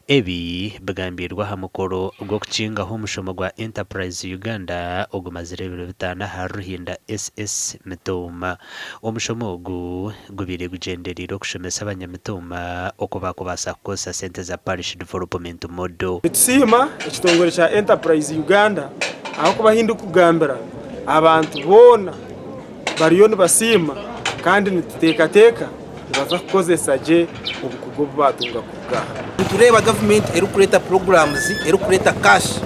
Ebi bigambiirwe aha mukoro gw'okukingaho omushomo gwa Enterprise Uganda ogumazire ebiro bitaano ahari Ruhinda SS Mitooma. Omushomo ogu gubaire gugyendereire okushomesa abanyamitooma oku baakubaasa kukozesa sente za Parish Development Model. Nitusiima ekitongore kya Enterprise Uganda ahabw'okuba ahu ndikugambira abantu boona bariyo nibasiima kandi nituteekateeka nibaza kukozesa gye obukugu obu baatunga kuruga aha. Nitureeba gavumenti erikureeta puroguramuzi, erikureeta kaashi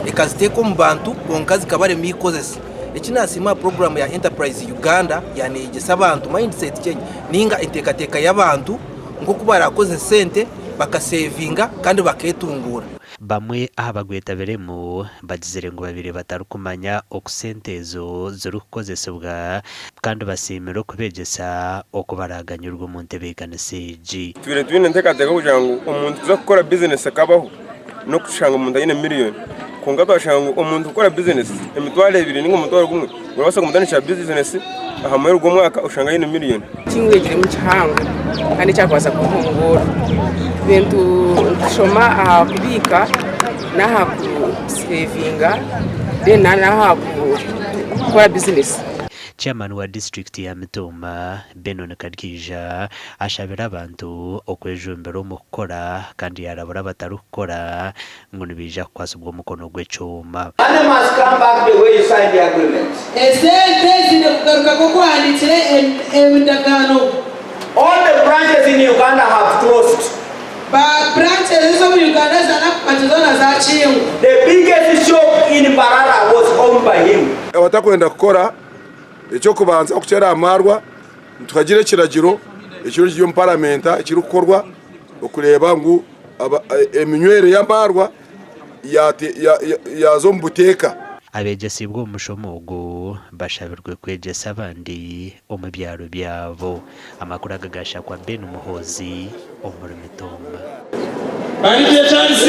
ekaziteeka omu bantu kwonka zikabarema ikozesa. Eki naasiima aha puroguraamu ya Enterprise Uganda yaaba neeyegyesa abantu mindset change nainga enteekateeka y'abantu nk'oku baraakozese sente bakaseevinga kandi bakeetunguura. Bamwe aha bagwetabiremu bagizire ngu babaire batarikumanya oku sente ezo zirikukozesibwa kandi basiimire okubeegyesa oku baraaganyirwe omu ntebeekanisa egi. Twine twine enteekateeka kugira ngu omuntu kuza kukora bizinesi ekabaho n'okushanga omuntu aine miriyoni kwonka twashanga ngu omuntu kukora bizinesi emitwaro ebiri ninga omutwaro gumwe gurabaasa kumutandikira bizinesi aha muheru gw'omwaka oshanga aine miriyoni. Ekinkwegiremu kihango kandi ekyakubaasa kuntunguura. Ebintu nkushoma aha kubiika n'aha kusevinga then n'aha kukora bizinesi. Chairman wa disiturikiti ya Mitooma, Benon Karyeija ashabire abantu okwejumbira omu kukora kandi yarabura abatarikukora ngu nibaija kukwatsibwa omukono gw'ekyoma. Money must come back the way you signed the agreement. Esente ziine kugaruka nk'oku wahandiikire endagaano. All the branches in Uganda have closed. Ba branches ez'omu Uganda za Nakumatt zoona zakingwa. The biggest shop in Mbarara was owned by him. Abatakwenda kukora, eky'okubanza okukyera aha maarwa, nituhagira ekiragiro ekiriyo kiri omu paramenta ekirikukorwa okureeba ngu eminywere y'amaarwa yaaza omu buteeka. Abeegyesiibwe omu mushomo ogu bashabirwe kwegyesa abandi omu byaro byabo. Amakuru aga gaashakwa Ben Muhoozi omuri Mitumba. Barigye Charles.